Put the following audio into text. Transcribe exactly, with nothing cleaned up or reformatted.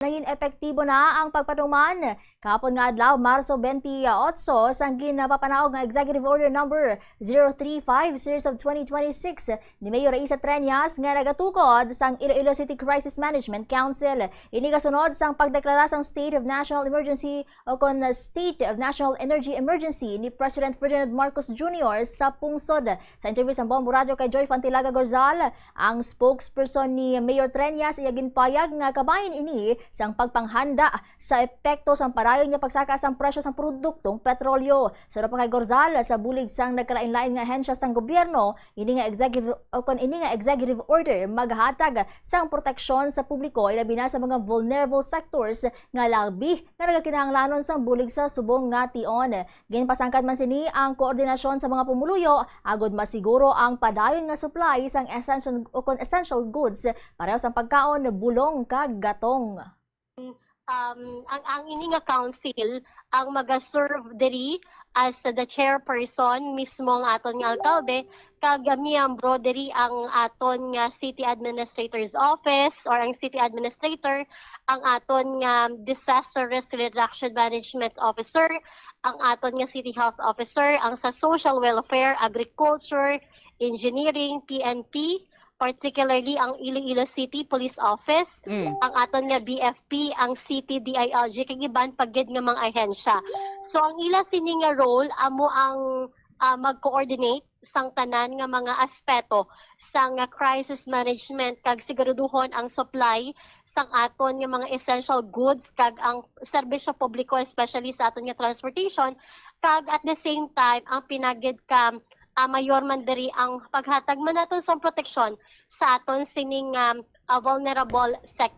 Nangin epektibo na ang pagpatuman kahapon nga adlaw, Marso twenty-eight, sang ginapapanaog nga Executive Order Number zero three five Series of twenty twenty-six ni Mayor Raisa Treñas nga nagatukod sang Iloilo City Crisis Management Council. Ini kasunod sang pagdeklara sang State of National Emergency o kon State of National Energy Emergency ni President Ferdinand Marcos Junior sa pungsod. Sa interview sa Bombo Radyo kay Joy Fantilaga Gorzal, ang spokesperson ni Mayor Treñas, iya ginpayag nga kabahin ini sang pagpanghanda sa epekto sang padayon nga pagsaka sang presyo sang produktong petrolyo. Sa pa kay Gorzal, sa bulig sang nagkalain-lain nga ahensya sang gobyerno, ini nga executive o kon ini nga executive order maghatag sang proteksyon sa publiko, ilabi na sa mga vulnerable sectors nga labi nga nagakinahanglanon sang bulig sa subong nga tion. Ginpasangkad man sini ang koordinasyon sa mga pumuluyo agod masiguro ang padayon nga supply sang essential o kon essential goods, pareho sang pagkaon, bulong kag gatong. Um, ang, ang ini nga council ang maga-serve diri as the chairperson mismo ang aton nga alkalde, kag miyembro diri ang aton nga city administrator's office or ang city administrator, ang aton nga disaster risk reduction management officer, ang aton nga city health officer, ang sa social welfare, agriculture, engineering, P N P, particularly ang Iloilo City Police Office, Mm. ang aton nga B F P, ang City D I L G, kag iban pa gid nga mga ahensya. So, ang ila sini nga role amo ang, ah, mag-coordinate sang tanan nga mga aspeto sang, ah, crisis management kag siguraduhon ang supply sang aton nga mga essential goods kag ang serbisyo publiko, especially sa aton nga transportation, kag at the same time ang pinagid ka, ah, mayor man diri ang paghatag man naton sang proteksyon sa aton sining, um, ah, vulnerable sector.